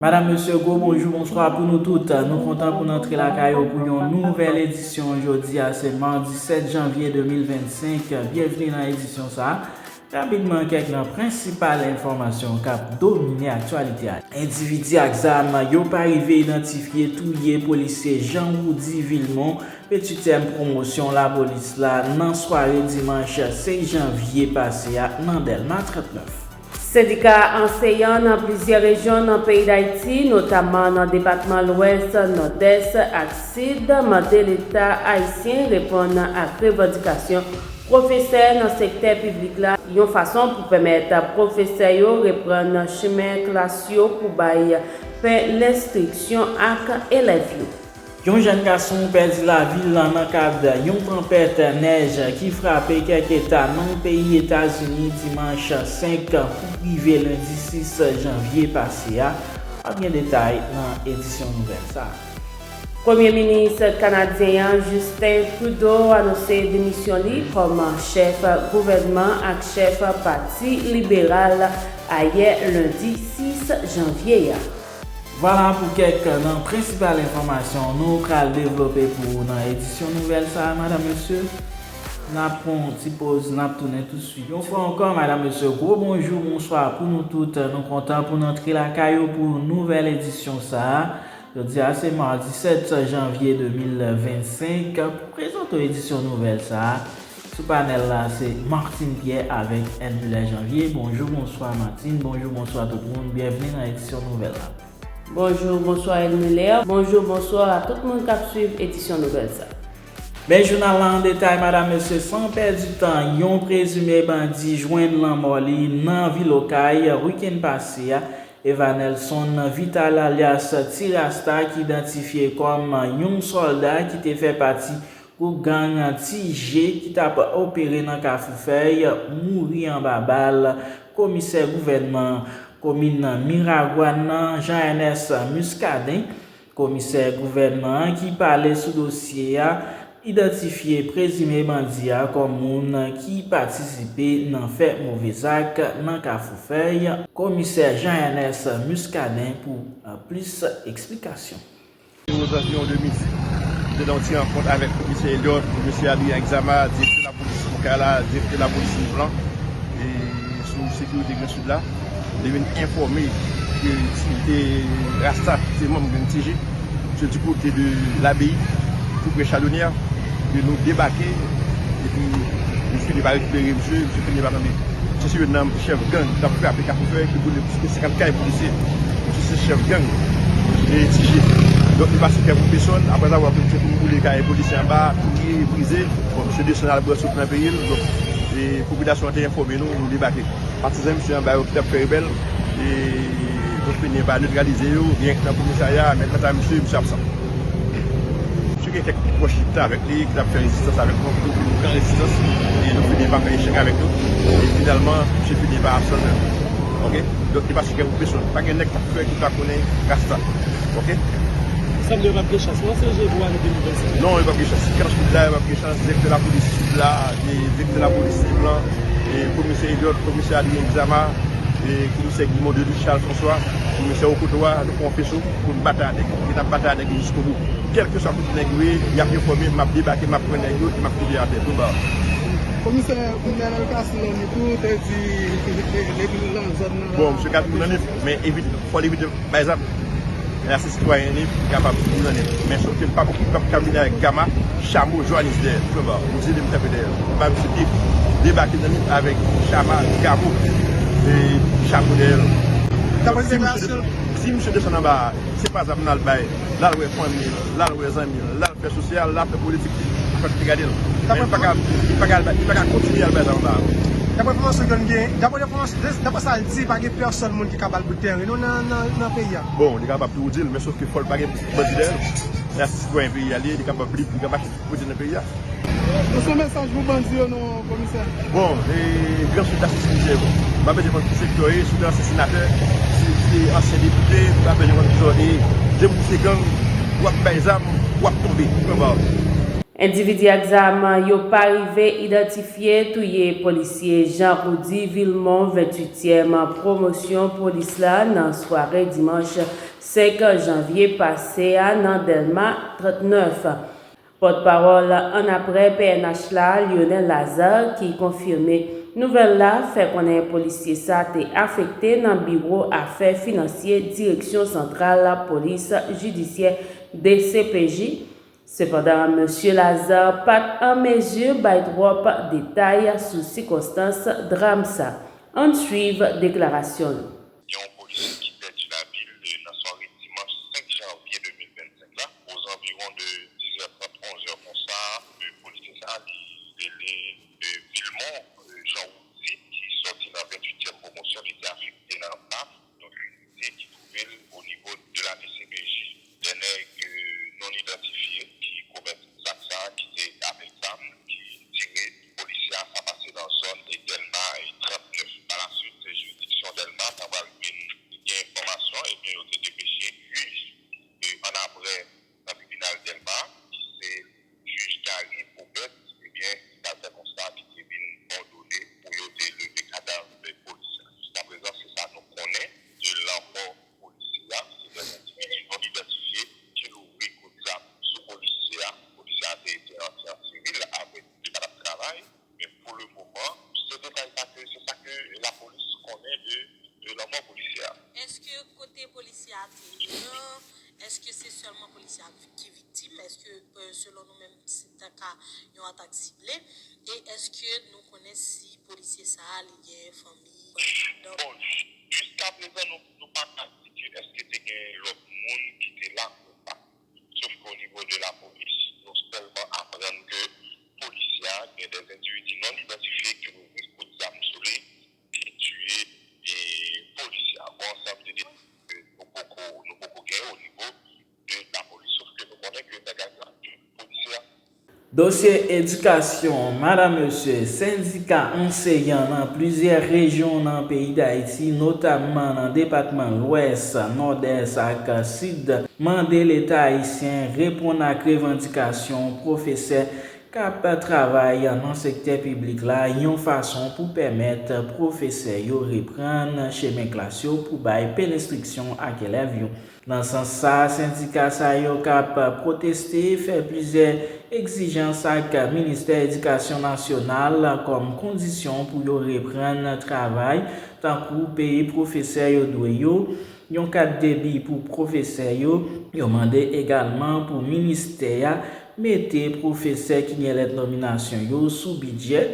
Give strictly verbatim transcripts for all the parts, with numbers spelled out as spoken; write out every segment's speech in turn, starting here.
Madam, mesye, gwo bonjou, bonswa pou nou tout. Nou kontan pou n antre lakay ou pou yon nouvèl edisyon. Jodi a se madi sèt janvye de mil vennsenk. Byenvni nan edisyon sa a. Rapidman, kèk nan prensipal enfòmasyon k ap domine aktyalite a. Endividi ak zam yo pa rive idantifye touye polisye Jean Roudy Vilmont, venntuityèm pwomosyon lapolis la, nan sware dimanch sèz janvye pase a nan Dèlma trannèf. Sendika anseyan nan plizyè rejyon nan peyi Dayiti, notamman nan depatman Lwès, Nòdès ak Sid, mande Leta ayisyen reponn ak revandikasyon pwofesè nan sektè piblik la, yon fason pou pèmèt pwofesè yo reprann chimen klas yo pou bay pen lenstriksyon ak elèv yo. Yon jèn gason pèdi lavi l nan kad yon tanpèt nèj ki frape kèk eta nan peyi Etazini dimanch senk pou rive lendi sis janvye pase a. W ap gen detay nan edisyon nouvèl sa a. Premye minis kanadyen an, Justin Trudeau, anonse demisyon li kòm chèf gouvènman ak chèf Pati Liberal ayè lendi sis janvye a. Vwala pou kèk nan prensipal enfòmasyon nou pral devlope pou ou nan edisyon nouvèl sa a, madam, mesye. N ap pran yon ti poz, n ap tounen tousuit. Yon fwa ankò, madam, mesye, gwo bonjou, bonswa pou nou tout. Nou kontan pou n antre lakay ou pou nouvèl edisyon sa a. Jodi a se madi sèt janvye de mil vennsenk. Pou prezante w edisyon nouvèl sa a, sou panèl la se Martine Pierre avèk Elmulaire Janvier. Bonjou, bonswa Martine, bonjou, bonswa tout moun. Byenvni nan edisyon nouvèl la. Bonjou, bonswa Elmulaire. Bonjou, bonswa a tout moun k ap swiv edisyon nouvèl sa. Men jounal la an detay, madam, mesye, san pèdi tan, yon prezime bandi jwenn lanmò li nan vil Okay wikenn pase a. Evanelson Vital alyas Ti Rasta, ki idantifye kòm yon sòlda ki te fè pati gwoup gang Ti Je ki t ap opere nan Kafou Fèy, mouri anba bal komisè gouvènman komin Miragwàn nan, Jean Ernest Muscadin. Komisè gouvènman an ki pale sou dosye a idantifye prezime bandi a kòm moun ki patisipe nan fè move zak nan Kafou Fèy, komisè Jean Ernest Muscadin, pou plis eksplikasyon. Ozanviwon de midi, te nan yon ti rankont avèk komisè Elliot, komisè Adrien Exama, direktè lapolis Okay la, direktè lapolis Mont Blanc, e sou sekirite Gran Sid la. Li vin enfòme ke ti, e, Rasta, se manm gang Ti Je, se di kote de Labeyi, tou pre Chadonyè, ke nou debake, epi nou fini pa rekipere misye, misye fini pa tonbe. Se youn nan chèf gang k ap frape Kafou Fèy, ki boule plis ke senkant kay polisye. Misye se chèf gang, e, Ti Je. Donk, li pa sou kè pou pèsonn. Aprè avwa ke misye fin boule kay polisye anba, touye, brize, bon, misye desann al bwè soup nan peyi l. Donk, e, popilasyon an te enfòme nou, nou debake. Patizan misye anba yo ki t ap fè rebèl, e, nou fini pa netralize yo, genyen ki nan komisarya, men kanta misye, misye absan. Misye gen kèk pwòch li t avèk li, ki t ap fè rezistans avèk nou, nou vin pran rezistans, e nou fini pa fè echèk avèk yo, e finalman, misye fini pa absan. Oke? Donk, li pa sou kè pou pèsonn. Pa gen nèg k ap fè ki pa konnen Rasta. Oke? Sanble yo p ap gen chans, non, se je pou ane de mil vennsenk. Non, yo p ap gen chans. Kan Sid la, yo p ap gen chans. Direktè lapolis Sid la, e direktè lapolis Leblanc, e komisè Elliot, komisè Adrien Exama, e komisè Guimond Deluc, Charles François, komisè Okoto a, nou pran fèso pou n batay nèg yo. E n ap batay nèg yo jiskobou. Kèlkeswa kote nèg yo ye, y ap enfòme m, m ap debake, m ap pran nèg yo, e m ap kite atè, tou ba. Komisè Nènèl Cassy nan Nip tou te di li vin nan zòn nan la. Bon, misye ka vin nan Nip, men evite, fò l evite bay zam. Lè se sitwayen Nip, li kapab vin nan Nip. Men sof ke l p ap, li p ap ka vin avèk Gama, Chamo, Johannes dèyè l. Tou ba, ou di li m kanpe dèyè l. Ba misye de-, debake nan Nip avèk Chama, Gamo, e Chamo dèyè l. Donk, si misye de-, si misye desann anba a, se pa zam l al bay, l al wè fanmi l, l al wè zanmi l, l al fè sosyal, l al fè politik, li pa t gade l. Men li pa ka, li pa ka, li pa ka kontinye al bay zam anba a. Daprè enfòmasyon ke n gen, daprè enfòmasyon, daprè sa l di, pa gen pèsonn moun ki ka ba l bout teren non nan, nan, nan peyi a. Bon, li kapab tou di l, men sof ke fò l pa gen bandi dèyè l. Lè se sitwayen peyi a li ye, li kapab, li, li kapab achte tout kote nan peyi a. Nou se mesaj pou bandi yo non, komisè? Bon, e, Gran Sid la se simitye. M pa bezwen konn ki sektè w ye, si w te ansyen senatè, si w te ansyen depite, m pa bezwen konn ki sa w te ye. Depi w se gang, w ap bay zam, w ap tonbe. Pwen ba. Endividi ak zam yo pa rive idantifye touye polisye Jean Roudy Vilmont, venntuityèm pwomosyon polis la, nan sware dimanch senk janvye pase a nan Dèlma trannèf. Pòtpawòl annapre P N H la, Lionel Lazarre, ki konfime nouvèl la, fè konnen polisye sa te afekte nan biwo afè finansye Direksyon Santral Polis Jidisyè, D C P J. Sepandan, mesye Lazarre pa t an mezi bay twòp detay sou sikonstans dram sa. Ann swiv deklarasyon l. Gen yon polisye ki pèdi lavi l nan sware dimanch senk janvye de mil vennsenk la, ozanviwon de diz è trant, onz è konsa. Polisye sa a, li rele Vilmon Jean Roudy, ki sòti nan venntuityèm pwomosyon, li te afekte nan BAF, yon inite ki twouve l o nivo de la D C P J. De nèg non idantifye ki komèt zak sa a, ki te avèk zam, ki tire polisye a, sa pase nan zòn Dèlma trannèf. Palaswit, jiridiksyon Dèlma ta pral vin gen enfòmasyon, ebyen, yo te depeche jij annapre nan tribinal Dèlma, ki se jij Gary Obert, ebyen, li t al fè konsta ki te vin òdone pou yo te leve kadav polisye a. Jiskaprezan, se sa nou konnen de lanmò polisye a. Se de endividi non idantifye ki louvri kout zam sou polisye a. Polisye a te, te an, te an sivil avèk li pa t ap travay. Men pou le moman, se detay sa ke, se sa ke lapolis konnen de, de lanmò polisye a. Èske kote polisye a te ye an, èske se sèlman polisye a ki viktim? Èske, euh, selon nou menm, se ta ka yon atak sible? E èske nou konnen si polisye sa a, li gen fanmi, madanm? Bon, jiskaprezan, nou, nou pa ka di ke èske te gen lòt moun ki te la ou pa. Sof ke o nivo de lapolis, nou sèlman aprann ke polisye a, gen de endividi non idantifye ki louvri kout zam sou li, ki tiye, e, polisye a. Gon ansanm de detay ke nou poko, nou poko genyen o nivo de lapolis, sof ke nou konnen ke nèg la, polisye a. Dosye edikasyon, madanm, mesye, sendika anseyan nan plizyè rejyon nan peyi Dayiti, notamman nan depatman Lwès, Nòdès ak Sid, mande Leta ayisyen reponn ak revandikasyon pwofesè k ap travay nan sektè piblik la, yon fason pou pèmèt pwofesè yo reprann chemen klas yo pou bay pil enstriksyon ak elèv yo. Nan sans sa, sendika sa yo k ap pwoteste fè plizyè egzijans ak Ministè Edikasyon Nasyonal kòm kondisyon pou yo reprann travay, tankou peye pwofesè yo dwe yo, yon kat debi pou pwofesè yo. Yo mande egalman pou ministè a mete pwofesè ki gen lèt nominasyon yo sou bidjè.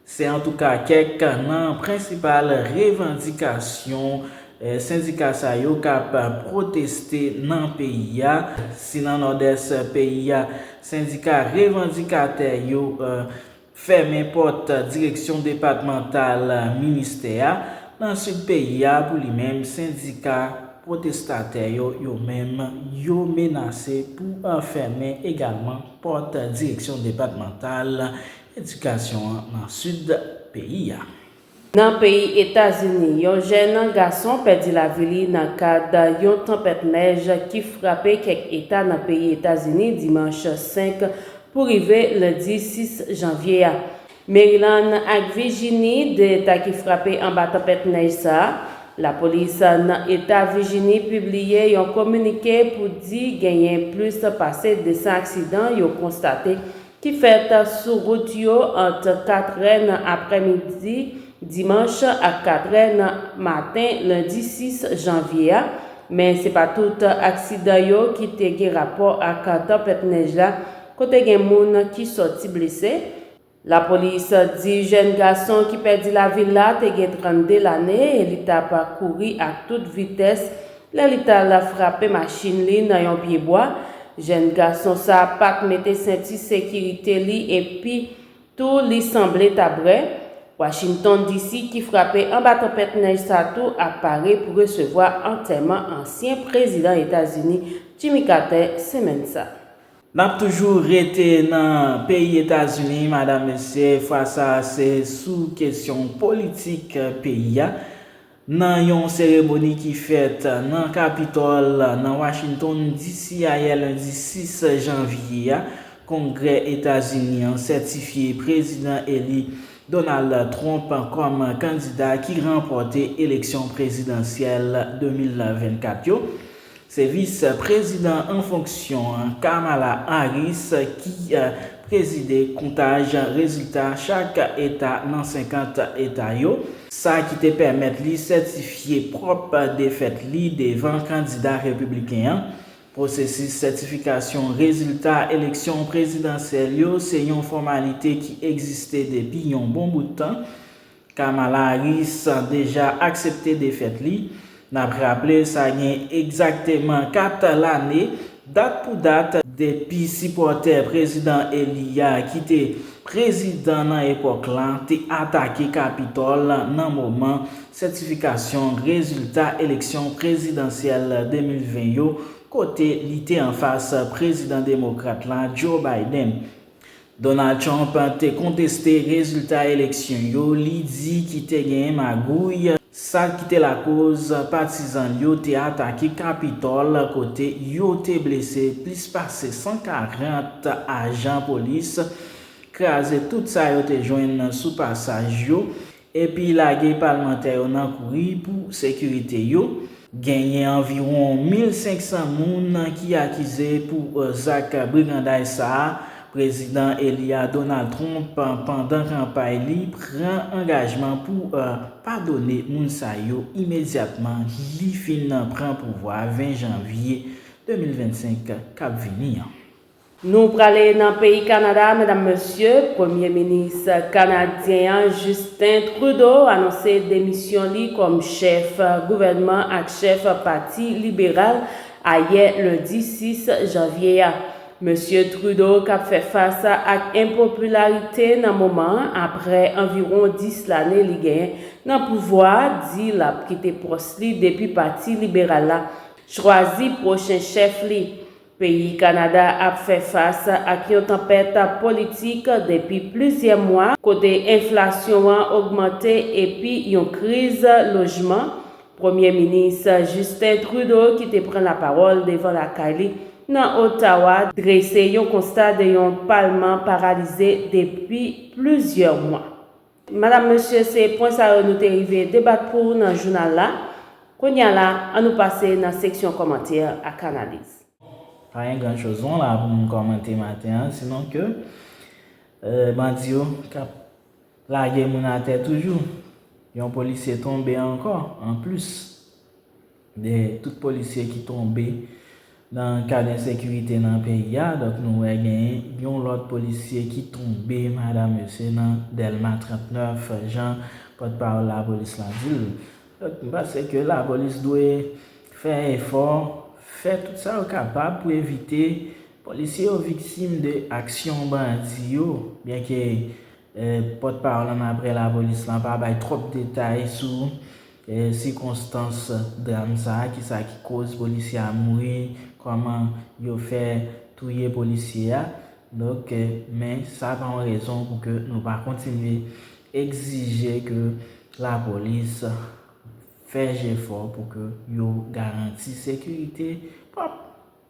Se antouka kèk nan prensipal revandikasyon, eh, sendika sa yo k ap pwoteste nan peyi a. Si nan Nòdès peyi a, sendika revandikatè yo, eh, fèmen pòt direksyon depatmantal ministè a, nan Sid peyi a, pou li menm, sendika pwotestatè yo, yo menm, yo menase pou, eh, fèmen egalman pòt direksyon depatmantal edikasyon an nan Sid peyi a. Nan peyi Etazini, yon jèn gason pèdi lavi li nan kad yon tanpèt nèj ki frape kèk eta nan peyi Etazini dimanch senk pou rive lendi sis janvye a. Maryland ak Vijini, de eta ki frape anba tanpèt nèj sa a. Lapolis nan eta Vijini pibliye yon kominike pou di genyen plis pase de san aksidan yo konstate ki fèt sou wout yo ant katrè nan aprèmidi dimanch ak katrè nan maten lendi sis janvye a, men se pa tout aksidan yo ki te gen rapò ak tanpèt nèj la, kote gen moun ki sòti blese. Lapolis di jèn gason ki pèdi lavi l la te gen trannde lane e li t ap kouri ak tout vitès lè li t al frape machin li nan yon pye bwa. Jèn gason sa a pa t mete senti sekirite li epi tou li sanble t ap brè. Washington D C ki frape anba tanpèt nèj sa tou ap pare pou resevwa antèman ansyen prezidan Etazini Jimmy Carter semèn sa. N ap toujou rete nan peyi Etazini, madanm, mesye, fwa sa a se sou kesyon politik peyi a. Nan yon seremoni ki fèt nan Kapitòl, nan Washington D C ayè lendi sis janvye a, Kongrè Etazini an sètifye prezidan eli Donald Trump kòm kandida ki ranpòte eleksyon prezidansyèl de mil vennkat yo. Se vis prezidan an fonksyon an, Kamala Harris, ki, eh, prezide kontaj rezilta chak eta nan senkant eta yo, sa ki te pèmèt li sètifye pwòp defèt li devan kandida repibliken an. Pwosesis sètifikasyon rezilta eleksyon prezidansyèl yo se yon fòmalite ki egziste depi yon bon bout tan. Kamala Harris deja aksepte defèt li. N ap raple, sa gen egzakteman kat lane, dat pou dat, depi sipòtè prezidan eli a, ki te prezidan nan epòk la, te atake Kapitòl nan moman sètifikasyon rezilta eleksyon prezidansyèl de mil ven yo, kote li te anfas prezidan demokrat la, Joe Biden. Donald Trump te konteste rezilta eleksyon yo, li di ki te gen magouy, sa ki te lakoz patizan l yo te atake Kapitòl, kote yo te blese plis pase san karant ajan polis, kraze tout sa yo te jwenn sou pasaj yo, epi lage palmantè yo nan kouri pou sekirite yo. Genyen anviwon mil senk san moun ki akize pou, eh, zak briganday sa a. Prezidan eli a, Donald Trump, pandan kanpay li, pran angajman pou, eh, padone moun sa yo imedyatman li fin pran pouvwa ven janvye de mil vennsenk k ap vini an. Nou prale nan peyi Kanada, medam, mesye. Premye minis kanadyen an, Justin Trudeau, anonse demisyon li kòm chèf gouvènman ak chèf Pati Liberal ayè, lendi sis janvye a. Mesye Trudeau, k ap fè fas ak enpopilarite nan moman an, apre anviwon dis lane li genyen nan pouvwa a, di l ap kite pòs li depi Pati Liberal la chwazi pwochen chèf li. Peyi Kanada ap fè fas ak yon tanpèt politik depi plizyè mwa, kote enflasyon an ogmante epi yon kriz lojman. Premye minis Justin Trudeau, ki te pran lapawòl devan lakay li nan Ottawa, drese yon konsta de yon palman paralize depi plizyè mwa. Madam, mesye, se pwen sa yo nou te rive debat pou ou nan jounal la. Kounye a la, ann nou pase nan seksyon kòmantè ak analiz. Pa gen gran choz non la pou nou kòmante maten an, sinon ke, eh, bandi yo k ap lage moun atè toujou. Yon polisye tonbe ankò, anplis de tout polisye ki tonbe nan kad ensekirite nan peyi a. Donk, nou wè genyen yon lòt polisye ki tonbe, madam, mesye, nan Dèlma trannèf, jan pòtpawòl lapolis lan di l. Donk, m panse ke lapolis dwe fè efò, fè tout sa yo kapab pou evite polisye yo viktim de aksyon bandi yo, byenke, eh, pòtpawòl annapre lapolis lan pa bay twòp detay sou, eh, sikonstans dram sa a, kisa ki koz polisye a mouri, kòman yo fè touye polisye a. Donk, eh, men sa pa yon rezon pou ke nou pa kontinye egzije ke lapolis fè jefò pou ke yo garanti sekirite pwòp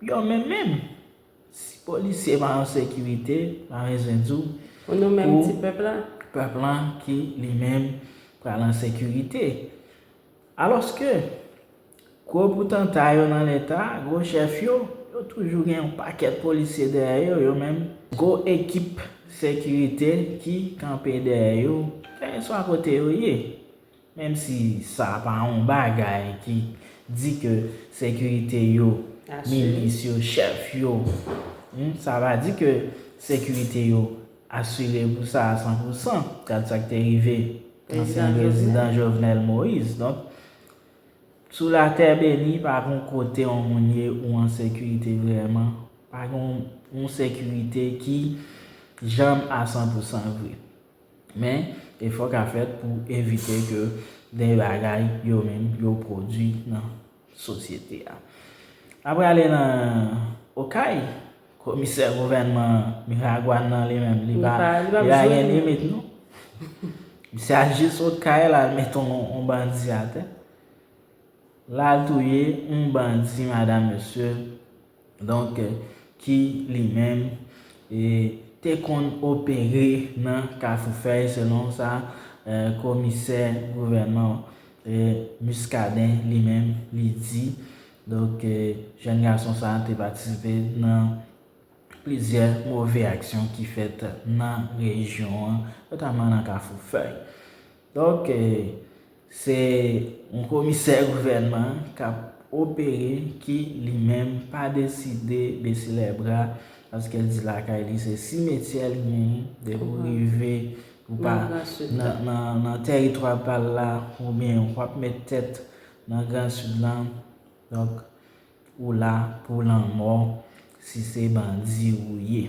yo menm menm. Si polisye pa an sekirite, pa bezwen di w, o non menm pou ti pèp la, pèp lan ki li menm pral an sekirite. Alòske, gwo potanta yo nan Leta, gwo chèf yo, yo toujou gen yon pakèt polisye dèyè yo, yo menm. Gwo ekip sekirite ki kanpe dèyè yo, kèlkeswa kote yo ye. Menm si sa pa yon bagay ki di ke sekirite yo, asire, milis yo, chèf yo, hmm, sa pa di ke sekirite yo asire pou sa a san pou san. Gad sa k te rive ansyen prezidan Jovenel Moïse. Donk, sou latè beni, pa gen kote yon moun ye ou an sekirite vrèman. Pa gen yon, yon sekirite ki janm a san pou san vre. Men, efò ka fèt pou evite ke de bagay yo menm yo pwodui nan sosyete a. Apre ale nan Okay, komisè gouvènman Miragwàn nan li menm, li pa, li pa gen limit non. Misye al jis Okay, l al mete yon, yon bandi atè. L al touye yon bandi, madam, mesye, donk, eh, ki li menm, eh, te konn opere nan Kafou Fèy, selon sa, eh, komisè gouvènman, eh, Muscadin li menm, li di. Donk, eh, jèn gason sa a te patisipe nan plizyè move aksyon ki fèt nan rejyon an, notaman nan Kafou Fèy. Donk, eh, se yon komisè gouvènman k ap opere ki li menm pa deside bese lè bra, paske l di lakay li se simetyè li menm, depi w rive ou pa nan, nan, nan tèritwa pa l la, oubyen w ap met tèt nan Gran Sid lan, donk, ou la pou lanmò si se bandi ou ye.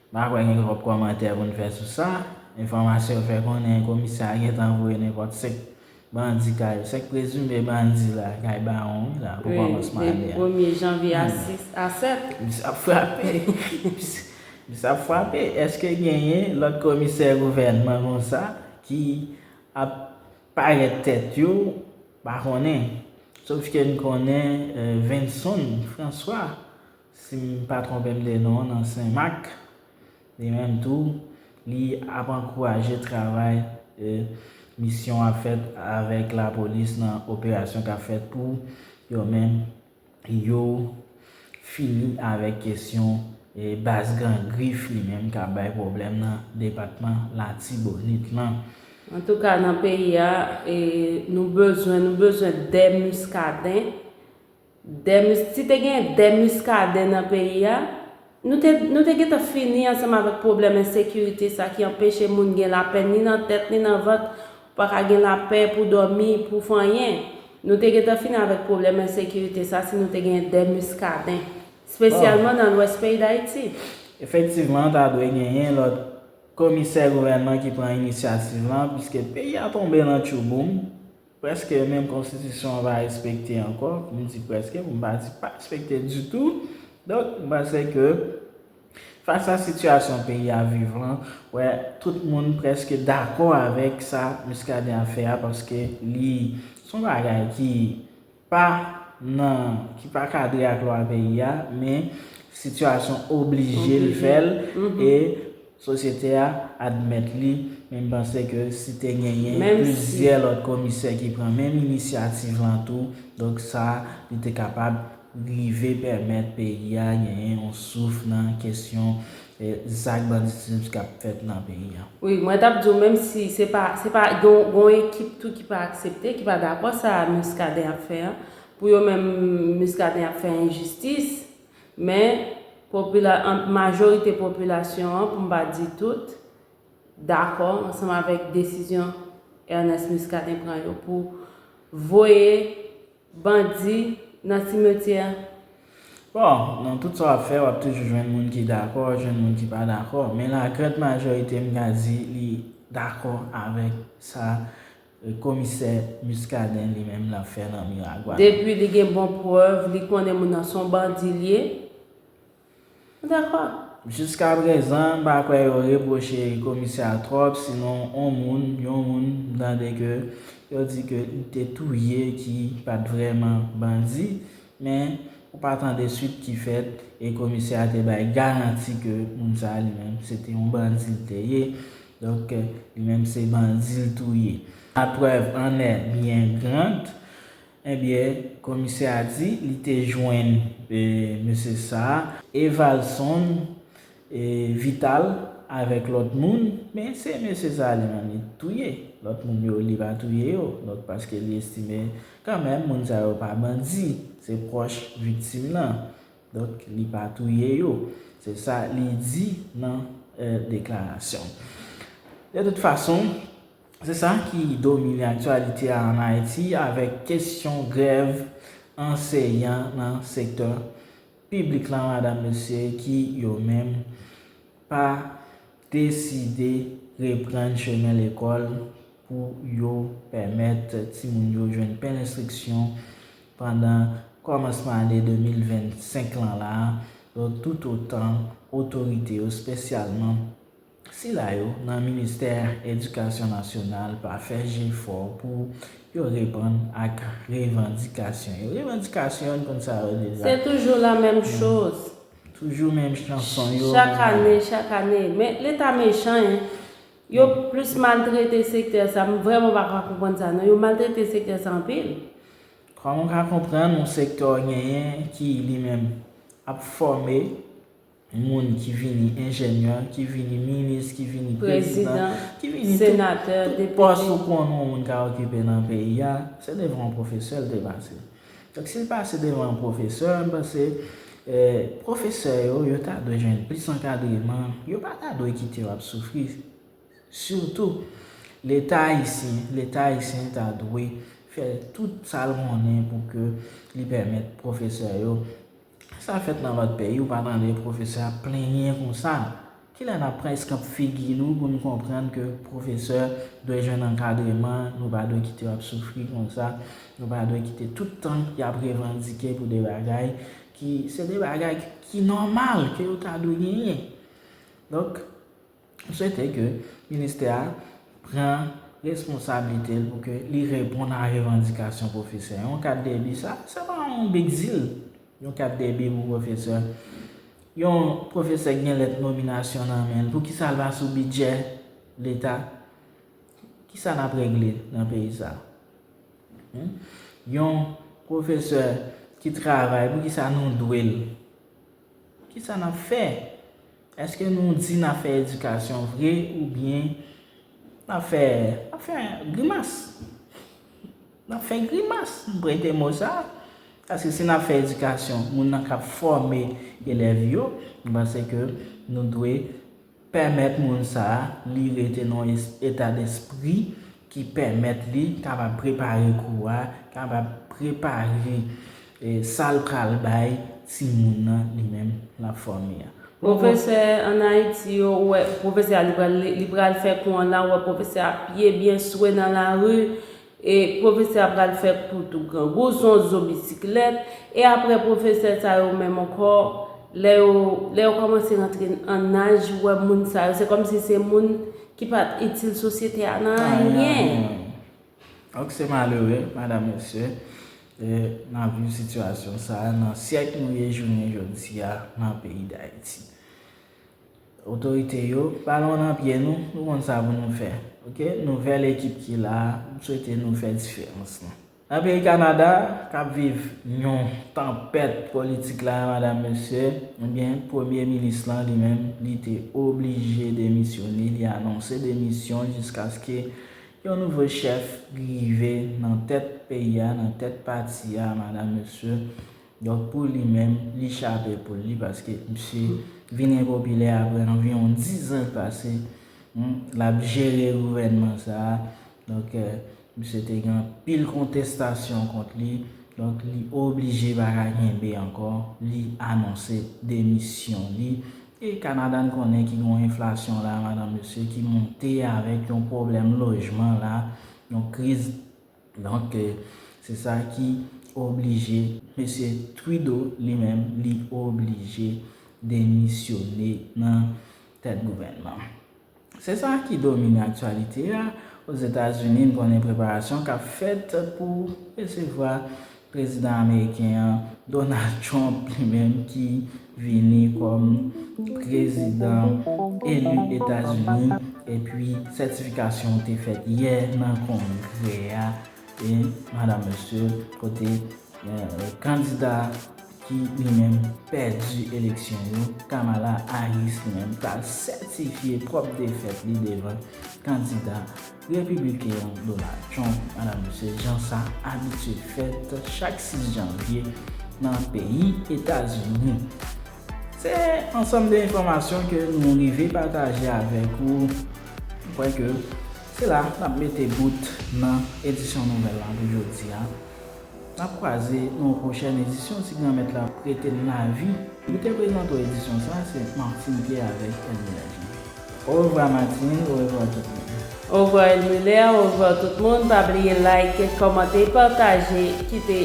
M pa kwè gen twòp kòmantè pou n fè sou sa. Enfòmasyon fè konnen komisè a gentan voye nenpòt senk bandi kay, senk prezime bandi la kay bawon wi la pou kòmansman ane a. Premye janvye a sis a sèt. Misye ap frape. Misye ap frape. Èske genyen lòt komisè gouvènman konsa ki ap parèt tèt yo? Pa konnen. Sòf ke n konnen, eh, Venson François, si m pa twonpe m de non, nan Senmak, li menm tou, li ap ankouraje travay, eh, misyon ap fèt avèk lapolis nan operasyon k ap fèt pou yo menm yo fini avèk kesyon, eh, baz Gran Grif li menm k ap bay pwoblèm nan depatman Latibonit lan. Antouka, nan peyi a, eh, nou bezwen, nou bezwen dè Muscadin. Dè Mus-, si te gen dè Muscadin nan peyi a, nou te, nou te gentan fini ansanm avèk pwoblèm ensekirite sa ki anpeche moun gen lapè ni nan tèt ni nan vant, ou pa ka gen lapè pou dòmi, pou fè anyen. Nou te gentan fini avèk pwoblèm ensekirite sa si nou te gen dè Muscadin, espesyalman nan lwès peyi Dayiti. Efektivman, ta dwe genyen lòt komisè gouvènman ki pran inisyativ lan, piske peyi a tonbe nan tchouboum, prèske menm konstitisyon an pa respekte ankò. M di prèske, pou m pa di pa respekte ditou. Donk, m panse ke fas a sitiyasyon peyi a viv lan, wè, tout moun prèske dakò avèk sa Muscadin ap fè a, paske li se yon bagay ki pa nan, ki pa kadre ak lwa peyi a, men sitiyasyon oblije l fè l, e sosyete a admèt li, men m panse ke si te genyen plizyè lòt komisè ki pran menm inisyativ lan tou, donk sa li te kapab rive pèmèt peyi a genyen yon souf nan kesyon, eh, zak banditis k ap fèt nan peyi a. Wi, mwen t ap di w, menm si se pa, se pa, gen, gen yon ekip tou ki pa aksepte, ki pa dakò sa Muscadin ap fè a. Pou yo menm, Muscadin ap fè enjistis, men popila-, an, majorite popilasyon an, pou m pa di tout, dakò ansanm avèk desizyon Ernest Muscadin pran yo pou voye bandi nan simetyè. Bon, nan tout sa w ap fè, w ap toujou jwenn moun ki dakò, jwenn moun ki pa dakò. Men lagrand majorite, m ka di, li dakò avèk sa, eh, komisè Muscadin li menm l ap fè nan Miragwàn. Depi li gen bon prèv, li konnen moun nan se yon bandi l ye, Dakò. Jiskaprezan, m pa kwè yo repwoche komisè a twòp, sinon on moun, yon moun, m tande ke yo di ke li te touye ki pa t vrèman bandi, men ou pa tande swit ki fèt, e komisè a te bay garanti ke moun sa a li menm, se te yon bandi l te ye. Donk, li menm se bandi l touye. La preuve en est bien grande. Ebyen, komisè a di li te jwenn, e, mesye sa a, Evalson, e, Vital avèk lòt moun, men se mesye sa a li menm li touye. Lòt moun yo, li pa touye yo. Donk, paske li estime kanmenm moun sa yo pa bandi, se pwòch viktim nan. Donk, li pa touye yo. Se sa li di nan, e, deklarasyon. De tout fason, se sa ki domine aktyalite a ann Ayiti avèk kesyon grèv anseyan nan sektè piblik lan, madanm, mesye, ki yo menm pa deside reprann chemen lekòl pou yo pèmèt timoun yo jwenn pen enstriksyon pandan kòmansman ane de mil vennsenk lan la, donk, toutotan otorite yo, espesyalman sila yo nan ministè edikasyon nasyonal, pa fè jefò pou yo reponn ak revandikasyon yo. Revandikasyon yo, n konn sa yo deja. Se toujou la menm choz. Toujou menm chanson yo. Chak ane, chak ane. Men Leta mechan, en. Yo plis maltrete sektè sa. M vrèman pa ka konprann sa, non. Yo maltrete sektè sa anpil. Kòman w ka konprann yon sektè w genyen ki li menm ap fòme moun ki vini enjenyè, ki vini minis, ki vini prezidan, ki vini tout, tout pòs ou konnen yon moun ka okipe nan peyi a, se devan yon pwofesè l te pase. Donk, si l pase devan yon pwofesè, m panse, eh, pwofesè yo, yo ta dwe jwenn plis ankadreman, yo pa ta dwe kite yo ap soufri. Sitou, Leta ayisyen, Leta ayisyen ta dwe fè tout sa l konnen pou ke li pèmèt pwofesè yo. Sa fèt nan lòt peyi, ou pa tande pwofesè ap plenyen konsa. Kilè n ap pran eskanp figi nou pou n konprann ke pwofesè dwe jwenn ankadreman, nou pa dwe kite yo ap soufri konsa, nou pa dwe kite tout tan y ap revandike pou de bagay ki se de bagay ki nòmal, ke yo ta dwe genyen. Donk, m swete ke ministè a pran responsablite l pou ke li reponn a revandikasyon pwofesè. Yon kat debi, sa, se pa yon big deal. Yon kat debi pou pwofesè. Yon pwofesè ki gen lèt nominasyon nan men l, poukisa l pa sou bidjè Leta? Kisa n ap regle nan peyi sa? Hmm? Yon pwofesè ki travay, poukisa nou dwe l? Kisa n ap fè? Èske nou di n ap fè edikasyon vre oubyen n ap fè, n ap fè grimas? N ap fè grimas, m prete mo sa a. Paske si n ap fè edikasyon, moun nan k ap fòme elèv yo, m panse ke nou dwe pèmèt moun sa a, li rete nan yon es-, eta despri ki pèmèt li kapab prepare kou a, kapab prepare, eh, sa l pral bay timoun nan li menm l ap fòme a. Pwofesè ann Ayiti yo, ou wè, pwofesè a li pral, li pral fè kou an la, ou wè pwofesè a pye byen swe nan lari, e pwofesè a pral fè kou tou grangou, zonzo bisiklèt, e apre pwofesè sa yo menm ankò, lè yo, lè yo kòmanse rantre an aj, ou wè moun sa yo, se kòmsi se moun ki pa t itil sosyete a nan anyen. Donk se malere, madam, mesye, e n ap viv sitiyasyon sa a nan syèk nou ye jounen jodi a nan peyi Dayiti. Otorite yo, balon nan pye nou, nou konn sa pou nou fè. Oke? Nouvèl ekip ki la a, m swete nou fè diferans lan. Nan peyi Kanada, k ap viv yon tanpèt politik la, madam, mesye, ebyen, premye minis lan, li menm, li te oblije demisyone, li anonse demisyon jiskaske yon nouvo chèf rive nan tèt peyi a, nan tèt pati a, madam, mesye. Donk, pou li menm, li chape poul li, paske misye vin enpopilè apre anviwon diz an pase, hmm, l ap jere gouvènman sa a. Donk, eh, misye te gen anpil kontestasyon kont li. Donk, li oblije pa ka kenbe ankò. Li anonse demisyon li. E Kanada, n konnen ki gen yon enflasyon la, madam, mesye, ki monte avèk yon pwoblèm lojman la, yon kriz. Donk, eh, se sa ki oblije mesye Trudeau li menm, li oblije demisyone nan tèt gouvènman. Se sa ki domine aktyalite a. Ozetazini, n konnen preparasyon k ap fèt pou resevwa prezidan ameriken an, Donald Trump, li menm ki vini kòm prezidan eli Etazini, epi sètifikasyon te fèt yè nan Kongrè a, e madam, mesye, kote, eh, kandida ki li menm pèdi eleksyon yo, Kamala Harris, li menm pral sètifye pwòp defèt li devan kandida repibliken an, Donald Trump, madam, mesye, jan sa abitye fèt chak sis janvye nan peyi Etazini. Se ansanm de enfòmasyon ke nou rive pataje avèk ou. M kwè ke se la n ap mete bout nan edisyon nouvèl la pou jodi a. N ap kwaze nan yon pwochèn edisyon, si Granmèt la prete n lavi. Nou te prezante w edisyon sa a, se Martine Pierre avèk Elmila Jean. Orevwa Martine, orevwa tout moun. Orevwa Elmila, orevwa tout moun. Pa bliye like, kòmante, pataje, kite,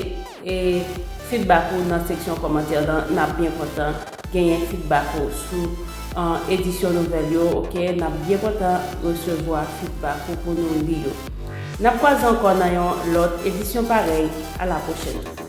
e, feedback ou nan seksyon kòmantè lan. N ap byen kontan genyen feedback ou sou, an, edisyon nouvèl yo, oke? N ap byen kontan resevwa feedback ou pou nou li yo. N ap kwaze ankò nan yon lòt edisyon parèy. A la pwochèn.